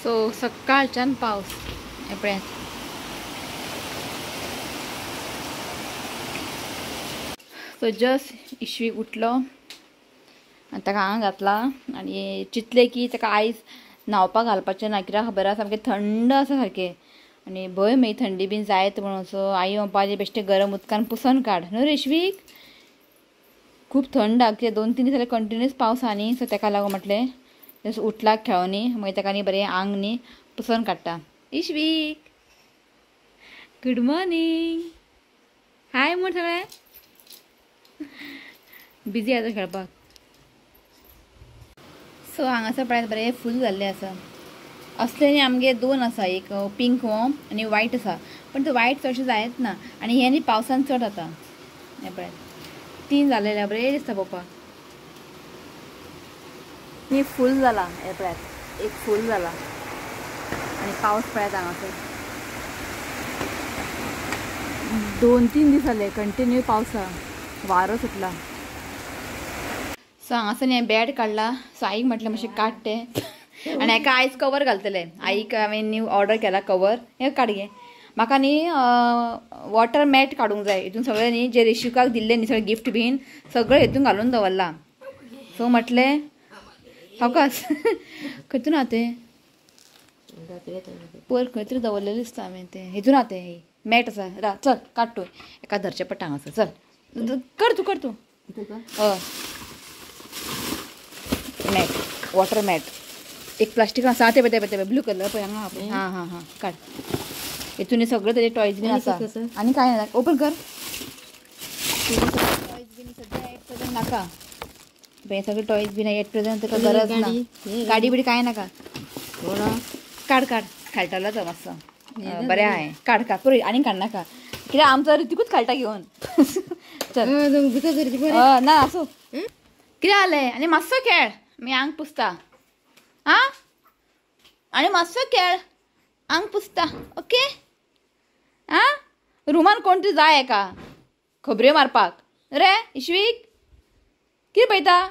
So सकाळच्यान पावस हें पळयात. सो जस्ट इश्वीक उठलो आनी ताका आंग घातला आनी चिंतलें की ताका आयज न्हांवपाक घालपाचें ना, कित्याक खबर आसा सामकें थंड आसा सारकें आनी भंय मागीर थंडी बीन जायत म्हणून. सो आई म्हणपाची बेश्टें गरम उदकान पुसून काड न्हू रे इश्वीक, खूब थंड आहा कित्याक 2-3 दीस जाले कंटिन्यूस पावस आहा न्ही. सो ताका लागून म्हटलें जस्ट उठला खेळों न्ही मागीर ताका न्ही बरें आंग न्ही पुसून काडटा. इश्वीक गुड मॉर्निंग, हाय म्हण सगळें बिजी आसा खेळपाक. सो हांगासर पळयात बरें फूल जाल्लें आसा. असले न्ही आमगे 2 आसा, एक पिंक हो आनी वायट आसा, पण तो वायट चडशें जायत ना आनी हें न्ही पावसान चड जाता. हें पळयात 3 जालेले बरें दिसता पळोवपाक. न्ही फूल जाला, हें पळयात एक फूल जाला आनी पावस पळयात हांगासर 2-3 दीस जाले कंटिन्यू पावसा, वारो सुटला. सो हांगासर न्ही बेड काडला. सो आईक म्हटलें मातशें काड तें आनी हेका आयज कवर घालतलें. आईक हांवें न्यू ऑर्डर केला कवर, हें काड गे. म्हाका न्ही वॉटर मॅट काडूंक जाय, हितून सगळें न्ही जे रेशिकाक दिल्लें न्ही सगळें गिफ्ट बीन सगळें हितून घालून दवरलां. सो म्हटलें सावकास खंयतून आहा तें पयर खंय तरी दवरलेलें दिसता हांवें तें, हितून आहा तें मॅट आसा. रा चल काड तूं, एका धरचें पडटा हांगासर. चल कर तूं, कर तूं. हय मॅट, वॉटर मॅट एक प्लास्टीक आसा तें पळय, तें ब्लू कलर पळय हांगा पळय. हां हां हां काड, हितून सगळें तेजे टॉयज बीन आसा आनी कांय ना. ओपन कर, टॉयज बीन सद्या एट प्रेझेंट नाका, हे सगळे टॉयज बीन एट प्रेझेंट ताका गरज ना, गाडी बिडी कांय नाका. काड काड, खेळटलो तो मातसो बरें आहा. काड काड पुरो, आनी काडनाका कित्याक आमचो ऋतिकूच खेळटा घेवन. चल ना आसूं, कितें जालें आनी मातसो खेळ, मी आंग पुसता. आं आनी मातसो खेळ, आंग पुसता. ओके आं रुमान कोण तरी जाय एका खबऱ्यो मारपाक रे इश्वीक, कितें पळयता?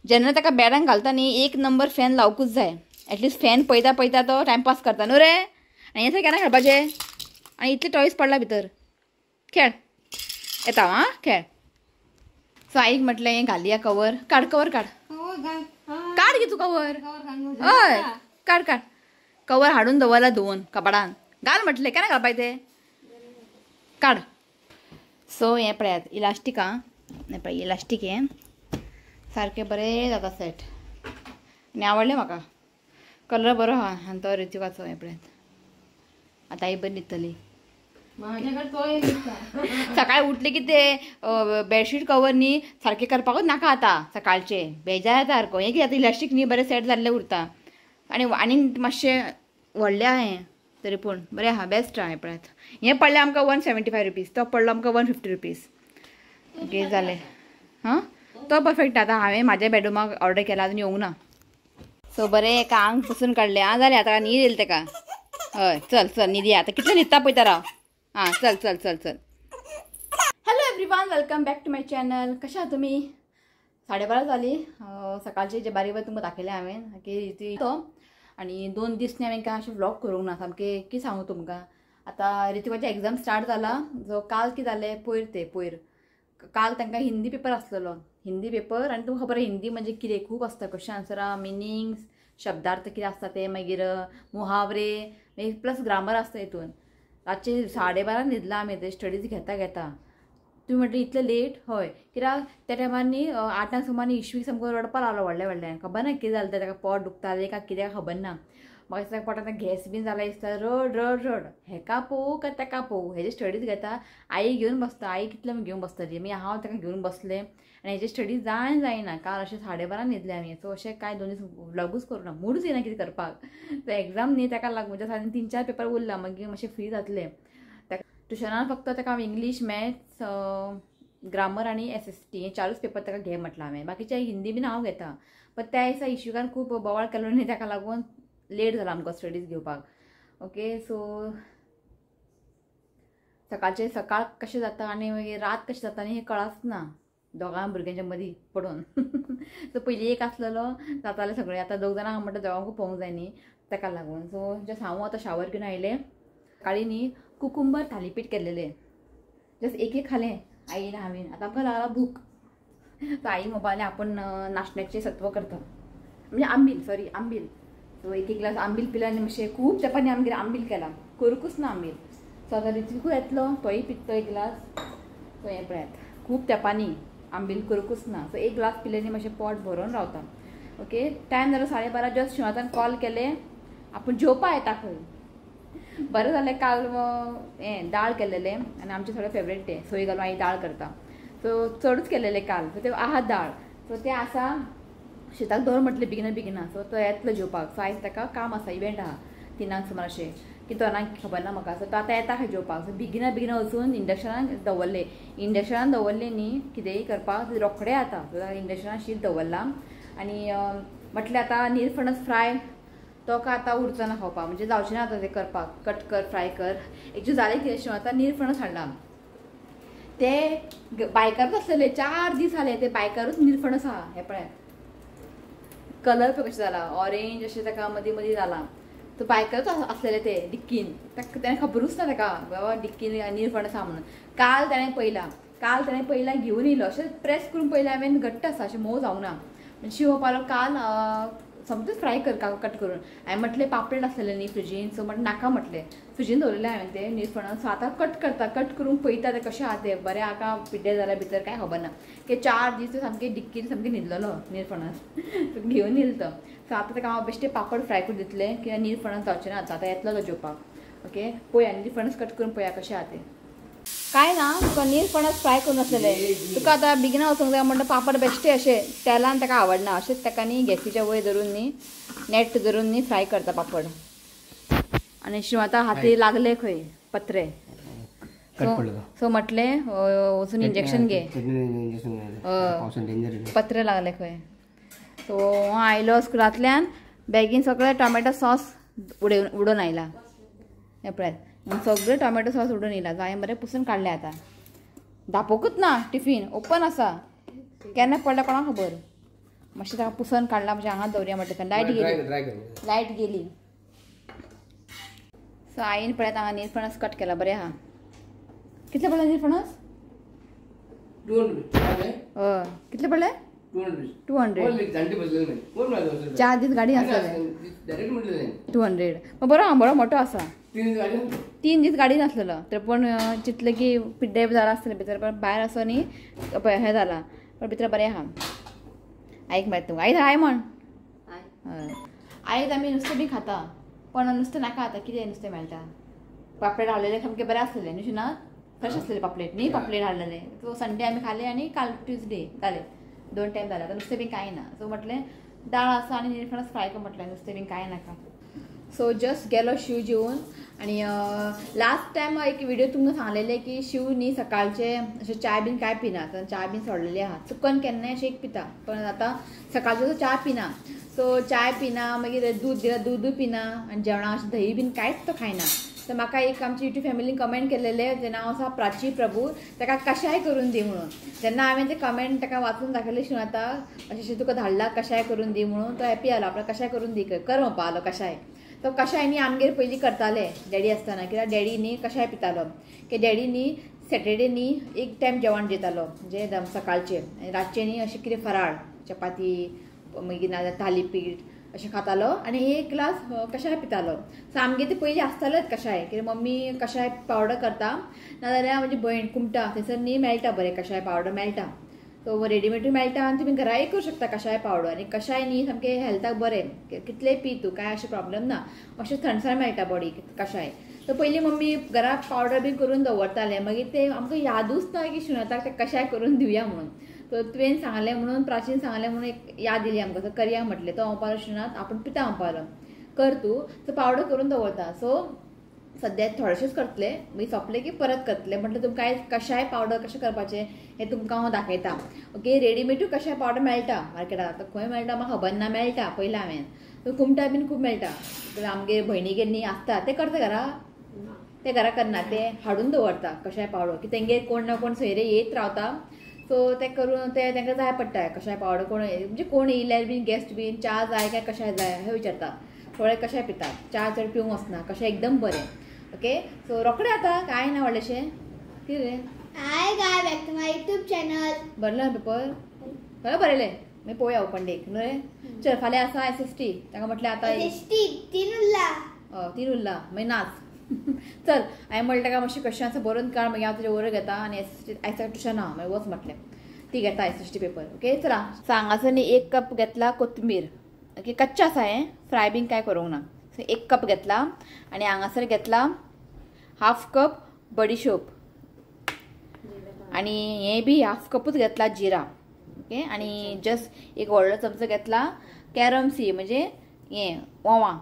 जेन्ना ताका बेडान घालता न्ही एक नंबर फॅन लावकूच जाय, एटलिस्ट फॅन पळयता पळयता तो टायमपास करता न्हू रे. आनी हें केन्ना खेळपाचें आनी इतले टॉयज पडला भितर. खेळ येता आं खेळ. सो आईक म्हटलें हें घालया कवर, काड कवर काड, काड गे तूं कवर. हय काड काड, कवर हाडून दवरला धुवन कपाडान घाल म्हटलें, केन्ना घालपाचें तें काड. सो हें पळयात इलास्टीक आं, हें पळय इलास्टीक, हें सारकें बरें जाता सेट आनी आवडलें म्हाका, कलर बरो आहा आनी तो ऋतिकाचो. हें पळयात आतां आई बरी न्हिदतली. सकाळी उठले की ते बेडशीट कवर न्ही सारकें करपाकूच नाका आतां, सकाळचें बेजार येता सारको. हें कितें आतां इलास्टीक न्ही बरें सेट जाल्लें उरता आनी आनी मातशें व्हडलें आहा हें, तरी पूण बरें आहा, बेस्ट आहा. हें पळयात हें पडलें आमकां 175 रुपीज, तो पडलो आमकां 150 रुपीज. ओके जालें. हां तो परफेक्ट. आतां हांवें म्हाज्या बेडरुमाक ऑर्डर केला, आजून येवंक ना. सो बरें एका आंग पुसून काडलें. आं जालें आतां न्हीद येयली ताका. हय चल चल न्हिदया आतां, कितलें न्हिदता पळयता राव. हां चल चल चल चल. Hello everyone, welcome back to my channel. कशें आहा तुमी? 12:30 जाली सकाळचे, जे बारीक बारीक तुमकां दाखयलें हांवें की तो. आनी 2 दीस न्ही हांवें काय अशें व्लॉग करूंक ना, सामकें कितें सांगू तुमकां. आतां ऋतिकाचें एग्जाम स्टार्ट जाला. जो काल कितें जालें पयर, तें पयर काल तांकां हिंदी पेपर आसलेलो, हिंदी पेपर. आनी तुमकां खबर हिंदी म्हणजे कितें खूब आसता, क्वेश्चन आन्सरां, मिनींग्स, शब्दार्थ कितें आसता ते, मागीर मुहावरे, मागीर प्लस ग्रामर आसता हितून. रातचे 12:30 न्हिदला आमी, ते स्टडीज घेता घेता. तुमी म्हटलें इतलें लेट? हय, कित्याक त्या टायमार न्ही 8 सुमार न्ही इश्वीक सामको रडपाक लागलो व्हडल्या व्हडल्यान, खबर ना कितें जालें तें, ताका पोट दुखतालें काय कित्याक खबर ना. म्हाका दिसता पोटांत गॅस बीन जाला दिसता. रड रड रड, हेका पळोवं काय ताका पळोवं, हेजे स्टडीज घेता आई घेवन बसता, आई कितलें घेवन बसतली. मागीर हांव ताका घेवन बसलें आनी हेजे स्टडीज जायना जायना. काल अशें 12:30 न्हिदलें आमी. सो अशें कांय 2 दीस व्लॉगूच करूं ना, मुडूच येना कितें करपाक. सो एग्जाम न्ही ताका लागून म्हणजे 3-4 पेपर उरला, मागीर मातशें फ्री जातलें. ताका ट्युशनान फक्त ताका हांव इंग्लीश, मॅथ्स, ग्रामर आनी SST हे 4 पेपर ताका घे म्हटलां हांवें. बाकीचे हिंदी बीन हांव घेता, पण त्या दिसा इश्यूकान खूब बोवाळ केलो न्ही, ताका लागून लेट जाला आमकां स्टडीज घेवपाक. ओके सो सकाळचे सकाळ कशें जाता आनी मागीर रात कशें जाता आनी हें कळच ना दोगां भुरग्यांच्या मदीं पडून. सो पयलीं एक आसलेलो जातालें सगळें, आतां 2 जाणां म्हणटा दोगांकूय पळोवंक जाय न्ही. ताका लागून. सो जस्ट हांव आतां शावर घेवन आयलें. सकाळीं न्ही कुकुंबर थालीपीठ केल्लेलें, जस्ट एक एक खालें आईन हांवें. आतां आमकां लागला भूक. सो आई मोबायले आपूण नाशण्याचें सत्व करता, म्हणजे आंबील, सॉरी आंबील. सो एक एक ग्लास आंबील पिला आनी मातशें खूब तेंपांनी आमगेर आंबील केला, करूंकूच ना आंबील. सो आतां रित्विकूय येतलो, तोय पितलो एक ग्लास. सो हें पळयात, खूब तेंपांनी आंबील करूंकूच ना. सो एक ग्लास पिले न्ही मातशें पोट भरून रावता. ओके, टायम जालो 12:30. जस्ट शिवातान कॉल केले, आपूण जेवपा येता खंय. बरें जालें काल हें दाळ केलेलें आनी आमचें सगळें फेवरेट तें सोय घालून आई दाळ करता. सो चडूच केलेलें काल, सो तें आहा दाळ. सो तें आसा शेताक दवर म्हटलें बेगिना बेगिना. सो तो येतलो जेवपाक. सो आयज ताका काम आसा, इवेंट आहा 3 सुमार अशें की 2 खबर ना म्हाका. सो तो आतां येता खंय जेवपाक. सो बेगिना बेगिना वचून इंडक्शनान दवरलें. इंडक्शनान दवरलें न्ही कितेंय करपाक रोखडें जाता. सो इंडक्शनान शीत दवरलां आनी म्हटलें आतां निरफणस फ्राय तो काय आतां उरचो ना खावपाक, म्हणजे जावचें ना आतां तें करपाक, कट कर फ्राय कर. एक्चुअली जालें कितें, आतां निरफणस हाडला ते बायकारूच आसलेले, 4 दीस जाले ते बायकारूच निरफणस आहा. हें पळयात कलर पळय कशें जाला, ऑरेंज अशें ताका मदीं मदीं जाला. तो बायकारूच आसलेले ते डिक्कीन, ताणें खबरूच ना ताका बाबा डिक्कीन निरफणस आहा म्हणून. काल ताणें पळयला, काल ताणें पयला घेवन येयलो, अशें प्रेस करून पयलें हांवें, घट्ट आसा अशें मोव जावंक ना. शिव पालो काल समजूच फ्राय कर कट करून. हांवें म्हटलें पापलेट आसलेलें न्ही फ्रिजीन, सो म्हटलें नाका म्हटलें फ्रिजीन दवरलें हांवें तें निरफणस. सो आतां कट करता, कट करूंक पळयता तें कशें आहा तें, बरें आहा पिड्ड्यार जाल्यार भितर काय खबर ना. की 4 दीस सामकें डिक्कीन सामकें न्हिदलेलो निरफणस घेवन येयलो तो. सो आतां ताका हांव बेश्टें पापड फ्राय करून दितलें, कित्याक निरफणस जावचें ना आतां, आतां येतलो तो जेवपाक. ओके, पळया निरफणस कट करून पळया कशें आहा तें. काय ना तुका निरफणस फ्राय करून आसलेलें, तुका आतां बेगिना वचूंक जाय म्हणटा पापड बेश्टे अशें तेलान ताका आवडना, अशेंच ताका न्ही गॅसीच्या वयर धरून न्ही नेट धरून न्ही फ्राय करता पापड. आनी शिव आतां हाती लागले खंय पत्रे, सो म्हटलें वचून इंजेक्शन घे, पत्रे लागले खंय. सो हांव आयलो स्कुलांतल्यान बॅगीन सगळें टोमॅटो सॉस उडोवन आयला. हें पळयात सगळें टोमॅटो सॉस उडोवन येयला. हांवें बरें पुसून काडलें आतां, धापोकूच ना, टिफीन ओपन आसा, केन्ना पडला कोणाक खबर. मातशें ताका पुसून काडला, मातशें हांगा दवरया म्हटलें. लायट गेली, लायट गेली. सो आईन पळयात हांगा निरफणस कट केला, बरें आहा. कितले पडले निरफणस? हय, कितले पडले? 200. 4 दीस गाडी आसलेले 200. बरो आहा, बरो मोठो आसा. 3 दीस गाडी नासलेलो तर पण चितलें की पिड्डे जाला आसतलें भितर, पण भायर आसो न्ही हें जाला, पण भितर बरें आहा. आईक मेळटा तुका, आई हाय म्हण. हय, आयज आमी नुस्तें बी खाता, पण नुस्तें नाका आतां, कितें नुस्तें मेळटा. पापलेट हाडलेलें सामकें बरें आसलेलें न्ही शिना, फ्रेश आसलेलें पापलेट न्ही, पापलेट हाडलेलें. सो संडे आमी खालें आनी काल ट्युजडे जालें, 2 टायम जालें. आतां नुस्तें बी कांय ना. सो म्हटलें दाळ आसा आनी निरफणस फ्राय कर म्हटलें, नुस्तें बी कांय नाका. सो जस्ट गेलो शिव जेवन. आनी लास्ट टायम एक व्हिडिओ तुमकां सांगलेलें की शिव न्ही सकाळचे अशें च्याय बीन कांय पिना, च्याय बीन सोडलेली आहा, चुकन केन्नाय अशें एक पिता, पण आतां सकाळचो तो च्या पिना. सो च्याय पिना, मागीर दूद दिल्यार दूदूय पिना, आनी जेवणाक अशें दही बीन कांयच तो खायना. तर म्हाका एक आमची युट्यूब फॅमिलीन कमेंट केलेलें, जें नांव आसा प्राची प्रभू, ताका कशाय करून दी म्हणून. जेन्ना हांवें तें कमेंट ताका वाचून दाखयलें, शिव आतां अशें अशें तुका धाडला कशाय करून दी म्हणून, तो हॅपी जालो, आपल्याक कशाय करून दी कर म्हणपा आलो कशाय. तो कशाय न्ही आमगेर पयलीं करताले डॅडी आसतना, कित्याक डॅडी न्ही कशाय पितालो, की डॅडी न्ही सॅटर्डे न्ही एक टायम जेवण जेतालो, म्हणजे सकाळचें, आनी रातचें न्ही अशें कितें फराळ चपाती मागीर नाजाल्यार थालीपीठ अशें खातालो, आनी एक ग्लास कशाय पितालो. सो आमगेर ते पयलीं आसतालेच कशाय, कित्याक मम्मी कशाय पावडर करता, नाजाल्यार म्हजी भयण कुमटा थंयसर न्ही मेळटा बरें कशाय पावडर मेळटा. सो रेडीमेडूय मेळटा आनी तुमी घराय करूं शकता कशाय पावडर. आनी कशाय न्ही सामकें हेल्थाक बरें, कितलेंय पी तूं, कांय अशें प्रॉब्लम ना, अशें थंडसाण मेळटा बॉडीक कशाय. सो पयलीं मम्मी घरा पावडर बी करून दवरतालें, मागीर तें आमकां यादूच ना की शिवनाथाक तें कशाय करून दिवया म्हणून. सो तुवें सांगलें म्हणून, प्राचीन सांगलें म्हणून एक याद दिली आमकां, सो करया म्हटलें. तो म्हणपालो शिवनाथ आपूण पिता म्हणपालो, कर तूं. सो पावडर करून दवरता. सो सद्या थोडेशेंच करतले, मागीर सोंपले की परत करतले. म्हटलें तुमकां आयज कशाय पावडर कशें करपाचें हें तुमकां हांव दाखयता. ओके, रेडीमेडूय कशाय पावडर मेळटा मार्केटात, आतां खंय मेळटा म्हाका खबर ना, मेळटा पयलें हांवें. सो कुमटा बीन खूब मेळटा, आमगेर भयणीगेर न्ही आसता, ते करता घरा, ते घरा करना, ते हाडून दवरता कशाय पावडर, की तेंगेर कोण ना कोण सोयरे येत रावता. सो ते करून ते तांकां जाय पडटा कशाय पावडर, कोण म्हणजे कोण येयल्यार बीन गेस्ट बीन च्या जाय काय कशाय जाय हें विचारता. थोडे कशें पितात, च्या चड पिवंक वचना, कशें एकदम बरें. ओके, सो रोखडें आतां कांय ना व्हडलेशें. कितें? Hi guys, back to my YouTube channel. बरलो पेपर? खंय बरयलें? मागीर पळोवया ओपन डेक न्हू रे. चल फाल्यां आसा SST, ताका म्हटलें आतां SST 3 उरला. हय 3 उरला, मागीर नाच. चल हांवें म्हणलें ताका मातशें क्वेश्चन आसा बरोवन काड, मागीर हांव तुजें वयर घेता आनी SST आयज ट्युशन आहा, मागीर वच म्हटलें. ती घेता SST paper. Okay, चला. सो हांगासर न्ही 1 कप घेतला कोथमीर. ओके, कच्चा आसा हें, फ्राय बीन कांय करूंक ना. सो 1 कप घेतला आनी हांगासर घेतला 1/2 कप बडिशोप आनी हें बी 1/2 कपूच घेतला जिरा. ओके, आनी जस्ट एक व्हडलो चमचो घेतला कॅरम सी, म्हणजे हें ओवा,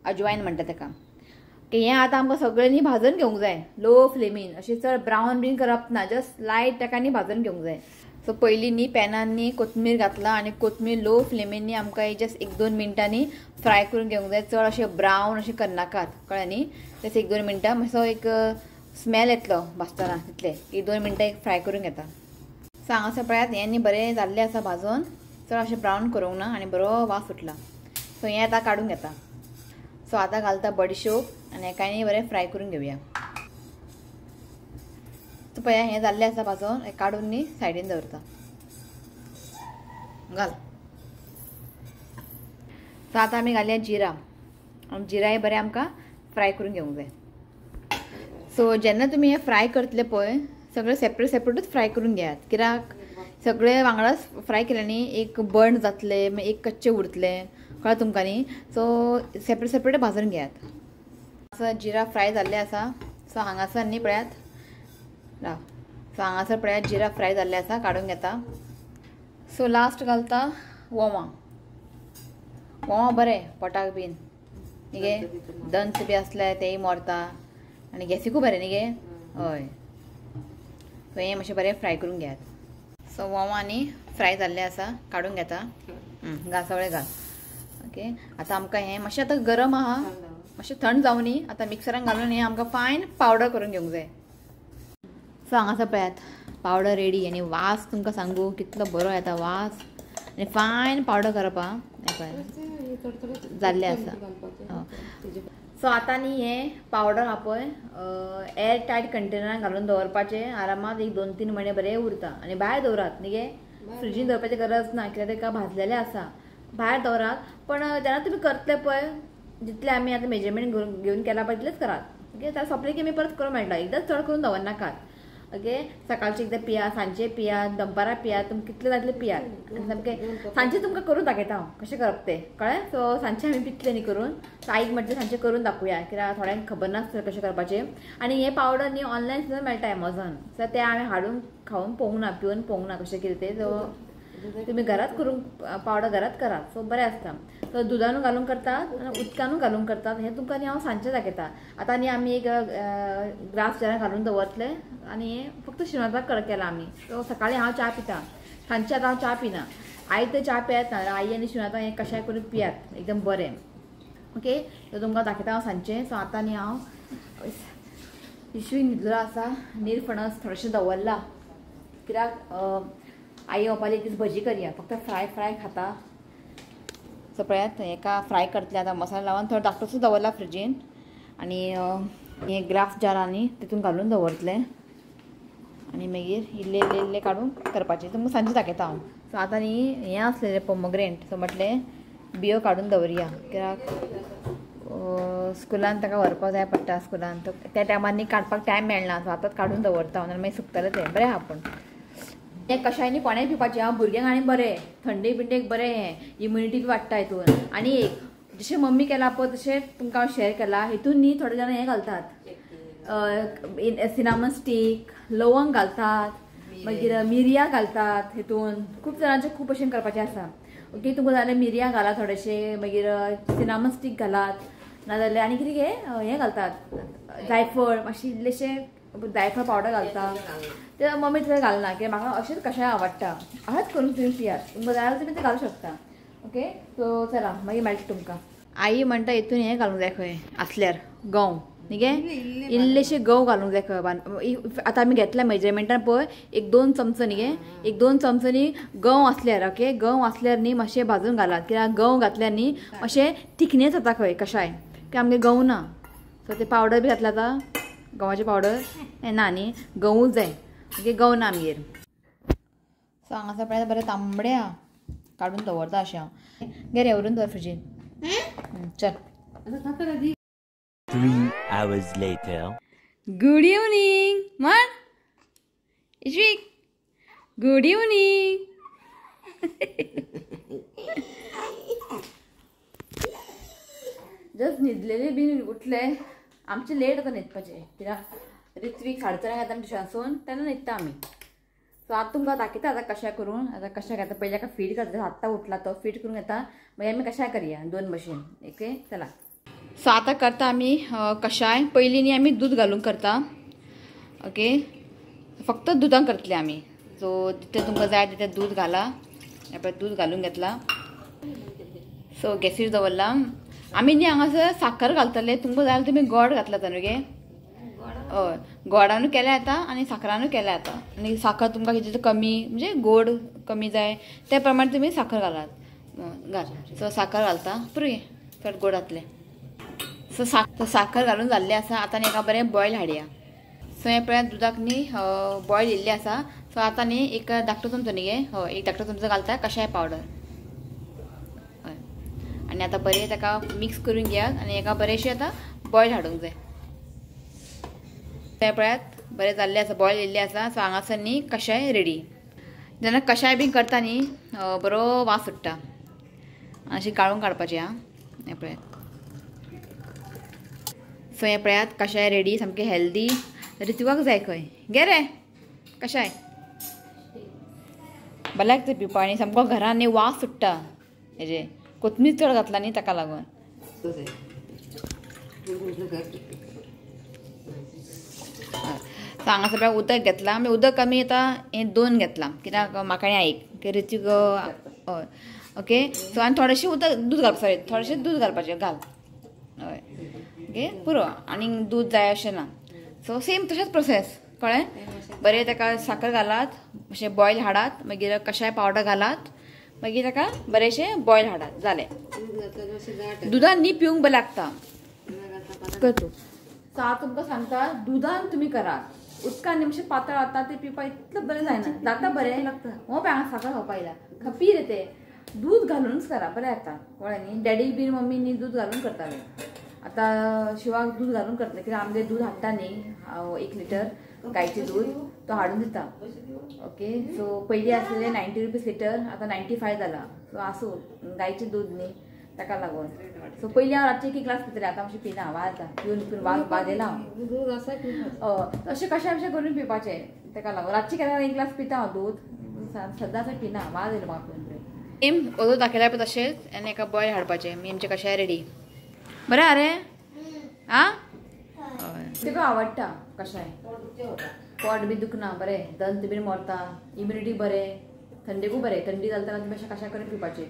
अजवायन म्हणटा ताका. ओके, हें आतां आमकां सगळें न्ही भाजून घेवंक जाय लो फ्लेमीन, अशें चड ब्रावन बीन करप ना, जस्ट लायट ताका न्ही भाजून घेवंक जाय. सो पयलीं न्ही पॅनान न्ही कोथमीर घातला आनी कोथमीर लो फ्लेमीन न्ही आमकां जस्ट 1-2 मिनटांनी फ्राय करून घेवंक जाय. चड अशें ब्रावन अशें करनाकात, कळ्ळें न्ही. जस्ट 1-2 मिनटां मातसो एक स्मेल येतलो भाजतना, तितले 1-2 मिनटां एक फ्राय करून घेता. सो हांगासर पळयात हें न्ही बरें जाल्लें आसा भाजून, चड अशें ब्रावन करूंक ना आनी बरो वास सुटला. सो हें आतां काडून घेता. सो आतां घालता बडिशोप आनी हेका न्ही बरें फ्राय करून घेवया. सो पळया हें जाल्लें आसा भाजून, हें काडून न्ही सायडीन दवरता. घाल. सो आतां आमी घालया जिरा, आनी जिराय बरें आमकां फ्राय करून घेवंक जाय. सो जेन्ना तुमी हें फ्राय करतले पळय, सगळें सेपरेट सेपरेटूच फ्राय करून घेयात, कित्याक सगळे वांगडाच फ्राय केले न्ही एक बर्न जातले, मागीर एक कच्चे उरतले, कळ्ळें तुमकां न्ही. सो सेपरेट सेपरेट भाजून घेयात. सो जिरा फ्राय जाल्ले आसा. सो हांगासर न्ही पळयात, राव, सो हांगासर पळयात जिरा फ्राय जाल्ले आसा, काडून घेता. सो लास्ट घालता ओवा. ओवा बरें पोटाक बीन न्ही गे, दंत बी आसले तेय मरता आनी गॅसिकूय बरें न्ही गे. हय, सो हें मातशें बरें फ्राय करून घेयात. सो ओवा न्ही फ्राय जाल्लें आसा, काडून घेता. घाल सगळें घाल. ओके, आतां आमकां हें मातशें आतां गरम आहा, मातशें थंड जावं न्ही, आतां मिक्सरान घालून हें आमकां फायन पावडर करून घेवंक जाय. सो हांगासर पळयात पावडर रेडी, आनी वास तुमकां सांगू कितलो बरो येता वास, आनी फायन पावडर करप आं, हें पळय जाल्लें आसा. सो आतां न्ही हें पावडर आहा पळय एअर टायट कंटेनरान घालून दवरपाचें, आरामात 1-2-3 म्हयने बरें उरता. आनी भायर दवरात न्ही गे, फ्रिजीन दवरपाची गरज ना, कित्याक तेका भाजलेलें आसा, भायर दवरात. पण जेन्ना तुमी करतले पळय, जितले आमी आतां मेजरमेंट घेवन केला पळय तितलेंच करात. ओके, जाल्यार सोंपलें की आमी परत करूंक मेळटा, एकदां चड करून दवरनाकात. ओके, सकाळचें एकदां पिया, सांजचें पिया, दनपारां पिया, तुमकां कितले जातले पियात. सामकें सांजचें तुमकां करून दाखयता हांव कशें करप तें, कळ्ळें. सो सांजचें आमी पितलें न्ही करून, सो आईक म्हटलें सांजचें करून दाखोवया, कित्याक थोड्यांक खबर नासता कशें करपाचें. आनी हें पावडर न्ही ऑनलायन सुद्दां मेळटा एमेझॉन, सो तें हांवें हाडून खावन पळोवंक ना, पिवन पळोवंक ना कशें कितें तें. सो तुमी घरात करून पावडर घरात करात, सो बरें आसता. सो दुदानू घालून करतात आनी उदकानू घालून करतात, हें तुमकां न्ही हांव सांजचें दाखयता. आतां न्ही आमी एक ग्लास जारान घालून दवरतले आनी हें फक्त शिनोताक केलां आमी. सो सकाळीं हांव च्या पिता, सांजचें आतां हांव च्या पिना, आई तर च्या पियात ना, आई आनी शिनोता हें कशाय करून पियात एकदम बरें. ओके, सो तुमकां दाखयता हांव सांजचें. सो आतां न्ही हांव पिशवी न्हिदलो आसा, निरफणस थोडेशें दवरला, कित्याक आई म्हणपाली एक दीस भजी करया, फक्त फ्राय फ्राय खाता. सो पळयात हेका फ्राय करतले आतां, मसालो लावन थोडो धाकटोसो दवरला फ्रिजीन, आनी हे ग्लास जारांनी तितून घालून दवरतले आनी मागीर इल्ले इल्ले इल्ले काडून करपाचें. तुमकां सांजचें दाखयता हांव. सो आतां न्ही हें आसलेलें पोमग्रेनेट, सो म्हटलें बियो काडून दवरया, कित्याक स्कुलान ताका व्हरपाक जाय पडटा स्कुलान, त्या टायमार न्ही काडपाक टायम मेळना, सो आतांच काडून दवरता हांव, मागीर सुकतलें तें. बरें आहा पूण हें कशाय न्ही कोणेंय पिवपाचें आं, भुरग्यांक आनी बरें, थंडी बिंडेक बरें, हें इम्युनिटी बी वाडटा हितून. आनी एक जशें मम्मी केलां पळय तशें तुमकां हांव शेअर केलां, हितून न्ही थोडे जाणां हें घालतात, सिनामन स्टीक, लवंग घालतात, मागीर मिरयां घालतात. हितून खूब जाणांचें खूब भशेन करपाचें आसा. ओके, तुमकां जाल्यार मिरयां घालात थोडेशे, मागीर सिनामन स्टीक घालात, नाजाल्यार आनी कितें गे हें घालतात, जायफळ मातशें इल्लेशें जायफळ पावडर घालता, ते मम्मी थंय घालना, कित्याक म्हाका अशेंच कशें आवडटा, अशेंच करून तुमी पियात, तुमकां जाय जाल्यार तुमी तें घालूंक शकता. ओके, सो चला मागीर मेळटा तुमकां. आई म्हणटा हितून हें घालूंक जाय खंय आसल्यार गंव, न्ही गे इल्लेशे गंव घालूंक जाय खंय. आतां आमी घेतल्या मेजरमेंटान पळय 1-2 चमचो न्ही गे, 1-2 चमचो न्ही गंव आसल्यार. ओके गंव आसल्यार न्ही मातशें भाजून घालात, कित्याक गंव घातल्यार न्ही मातशें थिकनेस जाता खंय कशाय, कित्याक आमगे गंव ना. सो ते पावडर बी घातला आतां गंवाचें पावडर ना न्ही, गंवूच जाय. ओके गंव ना आमगेर. सो हांगासर पळय बरें तांबडे आहा काडून दवरता अशें हांव. गे रे व्हरून दवर फ्रिजीन. चल. 3 hours later. Good evening म्हण इश्वीक. Good evening. Just न्हिदलेले बीन उठले. आमचे लेट जाता न्हिदपाचें, कित्याक ऋत्वीक 4:30 येता ट्युशनसून तेन्ना न्हिदता आमी. सो आतां तुमकां दाखयता आतां कशें करून. आतां कशें घेता पयलीं ताका फीड करता, आत्तां उठला तो फीड करून घेता, मागीर आमी कशाय करया 2 भशेन. ओके चला. सो आतां करता आमी कशाय. पयलीं न्ही आमी दूद घालून करता. ओके फक्त दुदान करतले आमी. सो जितलें तुमकां जाय तितलें दूद घाला. हें पळय दूद घालून घेतला. सो गॅसीर दवरला आमी न्ही हांगासर साकर घालतले. तुमकां जाय तुमी गोड घातला न्हू गे. हय गोडानू केल्या जाता आनी साकरानू केल्या जाता. आनी साकर तुमकां कितें कमी म्हणजे गोड कमी जाय त्या प्रमाणे तुमी साकर घालात. घाल. सो साकर घालता पुरो गे, चड गोड जातलें. सो साकर घालून जाल्लें आसा. आतां न्ही एका बरें बॉयल हाडया. सो हें पळयात दुदाक न्ही बॉयल येयल्लें आसा. सो आतां न्ही एक धाकटो चमचो न्ही गे, हय एक धाकटो चमचो घालता कशाय पावडर. हय आनी आतां बरें ताका मिक्स करून घेयात आनी एका बरेंशें आतां बॉयल हाडूंक जाय. तें पळयात बरें जाल्लें आसा, बॉयल येयल्लें आसा. सो हांगासर न्ही कशाय रेडी. जेन्ना कशाय बीन करता न्ही बरो वास सुट्टा. अशी गाळून काडपाची. आं हें पळयात. सो हें पळयात कशाय रेडी, सामकें हेल्दी. ऋतुवाक जाय खंय गे रे कशाय भल्याक ते पिवपा. आनी सामको घरान न्ही वास सुट्टा हेजे कोथमीर चड घातला न्ही ताका लागून. सो हांगासर पळय उदक घेतलां आमी. उदक आमी आतां हें 2 घेतलां, कित्याक म्हाका आनी आईक ऋतूक. हय ओके. सो आनी थोडेशें उदक दूद घालप, सॉरी थोडेशें दूद घालपाचें घाल. हय ओके पुरो, आनी दूद जाय अशें ना. सो सेम तशेंच प्रोसेस कळ्ळें. बरें ताका साकर घालात, मातशें बॉयल हाडात, मागीर कशाय पावडर घालात, मागीर ताका बरेंशें बॉयल हाडात. जालें. दुदान न्ही पिवंक बरें लागता. कर तूं. सो हांव तुमकां सांगता दुदान तुमी करात. उदकान न्ही मातशें पातळ जाता तें पिवपाक इतलें बरें जायना. जाता बरें हो पळय हांगा साकर खावपा येयला पी रे तें. दूद घालूनच करा बरें जाता. कळ्ळें न्ही. डॅडी बीन मम्मी न्ही दूद घालून करताले. आतां शिवाक दूद घालून करतले, कित्याक आमगेर दूद हाडटा न्ही 1 लिटर गायचें दूद तो हाडून दिता. ओके सो पयलीं आसलें 90 रुपीज लिटर, आतां 95 जाला. सो आसूं गायचें दूद न्ही ताका लागून. सो पयलीं हांव रातचें 1 ग्लास पितलें, आतां मातशें पिना वाज जाता पिवन पिवन वाज वाजेला हांव. अशें कशें कशें करून पिवपाचें ताका लागून. रातचें केन्ना 1 ग्लास पिता हांव दूद, सद्दां अशें पिना, वाज येयलो म्हाका पिवन. सेम ओदो दाखयल्यार पळय तशेंच आनी एका बॉयल हाडपाचें. आमी आमचें कशाय रेडी. बरें आरे आं तुका आवडटा कशाय. पोट बी दुखना बरें, दंत बीन मरता, इम्युनिटी बरें, थंडेकूय बरें. थंडी जाता तेन्ना तुमी अशें कशाय करून पिवपाचें.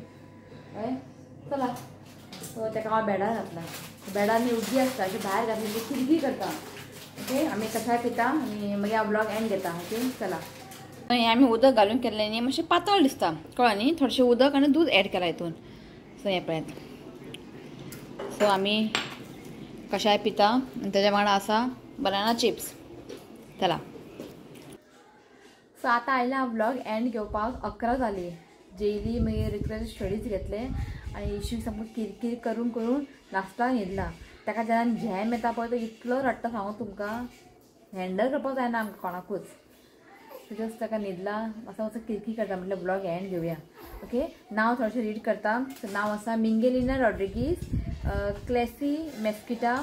हय चला. सो ताका हांव बेडार घातला. बेडार न्ही उग्गी आसता अशें भायर घातली किरकी करता. ओके आमी कशाय पिता आनी मागीर हांव ब्लॉग एंड घेता. ओके चला. हें आमी उदक घालून केल्लें न्ही मातशें पातळ दिसता कळ्ळें न्ही. थोडेशें उदक आनी दूद एड केलां हितून. सो हें पळयात. सो आमी कशाय पिता आनी तेज्या वांगडा आसा बनाना चिप्स. चला. सो आतां आयला हांव ब्लॉग एंड घेवपाक. 11 जाली. जेयली मागीर ऋतुराचे स्टडीज घेतले आनी इशूक सामको किरकीर करून करून लास्टाक न्हिदला. ताका जेन्ना झॅम येता पळय तो इतलो रडटा सांगू तुमकां, हँडल करपाक जायना आमकां कोणाकूच. जस्ट ताका न्हिदला मातसो मातसो किरकीर करता. म्हटल्यार ब्लॉग एंड घेवया. ओके नांव थोडेशें रीड करता. नांव आसा मिंगेलिना रॉड्रिगीस, क्लेसी मेस्किटा,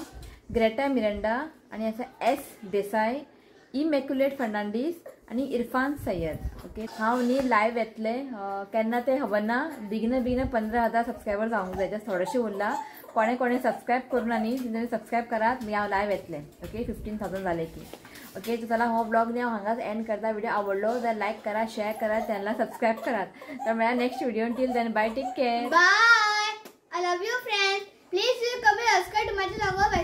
ग्रेटा मिरांडा आनी आसा एस देसाय, इमॅक्युलेट फर्नांडीस आनी इरफान सय्यद. ओके हांव न्ही लायव्ह येतलें केन्ना तें खबर ना. बेगीन बेगीन 15,000 सबस्क्रायबर जावंक जाय. जस्ट थोडेशें उरला. कोणें कोणें सबस्क्रायब करूं ना न्ही तेंच्यांनी सबस्क्रायब करात, मागीर हांव लायव्ह येतलें. ओके 15,000 जाले की. ओके तो चला हो ब्लॉग न्ही हांव हांगाच एंड करता. व्हिडिओ आवडलो जाल्यार लायक करा, शेअर करा, चॅनलाक सबस्क्रायब करात. तर मेळया next video. Till then bye, take care, bye. I love you friends. Please comment, subscribe to my channel.